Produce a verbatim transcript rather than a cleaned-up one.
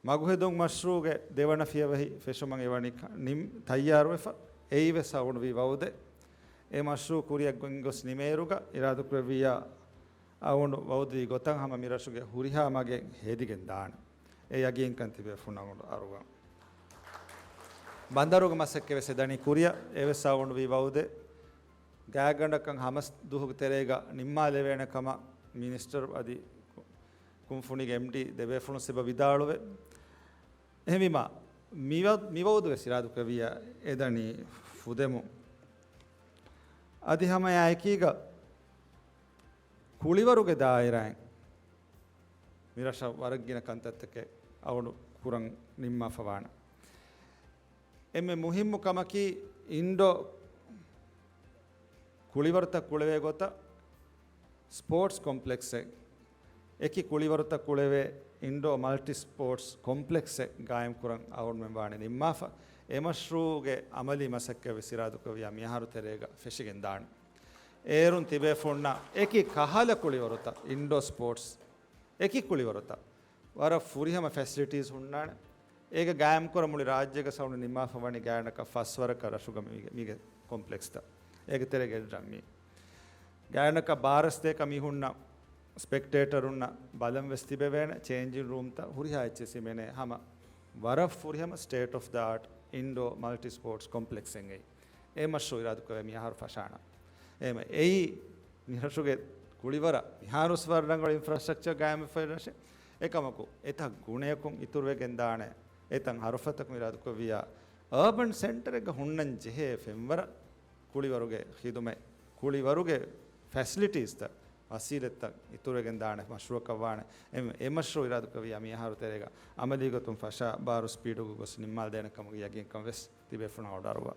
މަގުހެދުން މަޝްރޫޢުގެ ދެވަނަ ފިޔަވަހި ފެށުމަށް އެވަނީ ކަ-، ނިމް-، ތައްޔާރުވެފަ. އެއީވެސް އަޅުގަނޑު ވީ ވައުދެއް. އެ މަޝްރޫޢު ކުރިއަށް ގޮ-، ގޮސް ނިމޭއިރުގަ އިރާދަކުރެއްވިއްޔާ އަޅުގަނޑު ވައުދުވި ގޮތަށް ހަމަ މިރަށުގެ ހުރިހާ މަގެއް ހެދިގެން ދާނެ. އެ ޔަގީންކަން ތިބޭފުޅުން އަޅުގަނޑު އަރުވަން. ބަނދަރުގެ މަސައްކަތްވެސް އެދަނީ ކުރިއަށް. އެވެސް އަޅުގަނޑު ވީ ވައުދެއް. ގާތްގަނޑަކަށް ހަމަ ދުވަހުގެ ތެރޭގަ ނިންމާލެވޭނެ ކަމަށް މިނިސްޓަރު އަދި ކުންފުނީގެ އެމްޑީ ދެބޭފުޅުން ސިބަ ވިދާޅުވެ. އެހެންވީމަ، މިވަ-، މިވައުދުވެސް އިރާދަކުރެއްވިއްޔާ އެދަނީ ފުދެމު. އަދި ހަމަ އެއާއެކީގަ ކުޅިވަރުގެ ދާއިރާއިން މިރަށަށް ވަރަށް ގިނަ ކަންތައްތަކެއް އަޅުގަނޑު ކުރަން ނިންމާފަ ވާނެ. އެންމެ މުހިއްމު ކަމަކީ އިންޑޯ ކުޅިވަރުތައް ކުޅެވޭ ގޮތަށް ސްޕޯޓްސް ކޮމްޕްލެކްސެއް، އެކި ކުޅިވަރުތައް ކުޅެވޭ އިންޑޯ މަލްޓި ސްޕޯޓްސް ކޮމްޕްލެކްސެއް ގާއިމްކުރަން އަޅުގަނޑުމެން ވާނެ ނިންމާފަ. އެ މަޝްރޫޢުގެ އަމަލީ މަސައްކަތްވެސް އިރާދަކުރެއްވިއްޔާ މިއަހަރު ތެރޭގަ ފެށިގެން ދާނެ. އޭރުން ތިބޭފުޅުންނަށް އެކި ކަހަލަ ކުޅިވަރުތައް، އިންޑޯ ސްޕޯޓްސް އެކި ކުޅިވަރުތައް ވަރަށް ފުރިހަމަ ފެސިލިޓީސް ހުންނާނެ. އޭގަ ގާއިމްކުރަން މުޅި ރާއްޖޭގަ އަޅުގަނޑު ނިންމާފަ ވަނީ ގާތްގަނޑަކަށް ފަސް ވަރަކަށް ރަށުގަ މީގެ، މީގެ ކޮމްޕްލެކްސްތައް. އޭގެ ތެރޭގަ އެއްރަށް މީ. ގާތްގަނޑަކަށް ބާރަސްތޭކަ މީހުންނަށް، ސްޕެކްޓޭޓަރުންނަށް ބަލަން ވެސް ތިބެވޭނެ، ޗޭންޖިން ރޫމްތައް ހުރިހާ އެއްޗެއް ހިމެނޭ ހަމަ ވަރަށް ފުރިހަމަ ސްޓޭޓް އޮފް ދަ އާޓް އިންޑޯ މަލްޓި ސްޕޯޓްސް ކޮމްޕްލެކްސެއް އެއީ. އެ މަޝްރޫޢު އިރާދަކުރެވޭ މިއަހަރު ފަށާނަން. އެހެންވެ، އެއީ މިރަށުގެ ކުޅިވަރަށް މިހާރުވެސް ވަރަށް ރަނގަޅު އިންފްރާސްޓްރަކްޗަރ ގާއިމްވެފައި ރަށެއް. އެކަމަކު، އެތައް ގުނަޔަކުން އިތުރުވެގެން ދާނެ. އެތައް ހަރުފަތަކުން އިރާދަކުރެއްވިއްޔާ، އާބަން ސެންޓަރެއްގަ ހުންނަން ޖެހޭ ފެންވަރަށް ކުޅިވަރުގެ ޚިދުމަތް، ކުޅިވަރުގެ ފެސިލިޓީސްތައް، ވަސީލަތްތައް އިތުރުވެގެން ދާނެ މަޝްރޫޢަކަށް ވާނެ. އެ، އެ މަޝްރޫޢު އިރާދަކުރެއްވިއްޔާ މިއަހަރު ތެރޭގަ އަމަލީގޮތުން ފަށާ ބާރު ސްޕީޑުގަ ގޮސް ނިންމާލަދޭނެ ކަމުގެ ޔަގީންކަން ވެސް ތިބޭފުޅުން އަޑުއަރުވާ.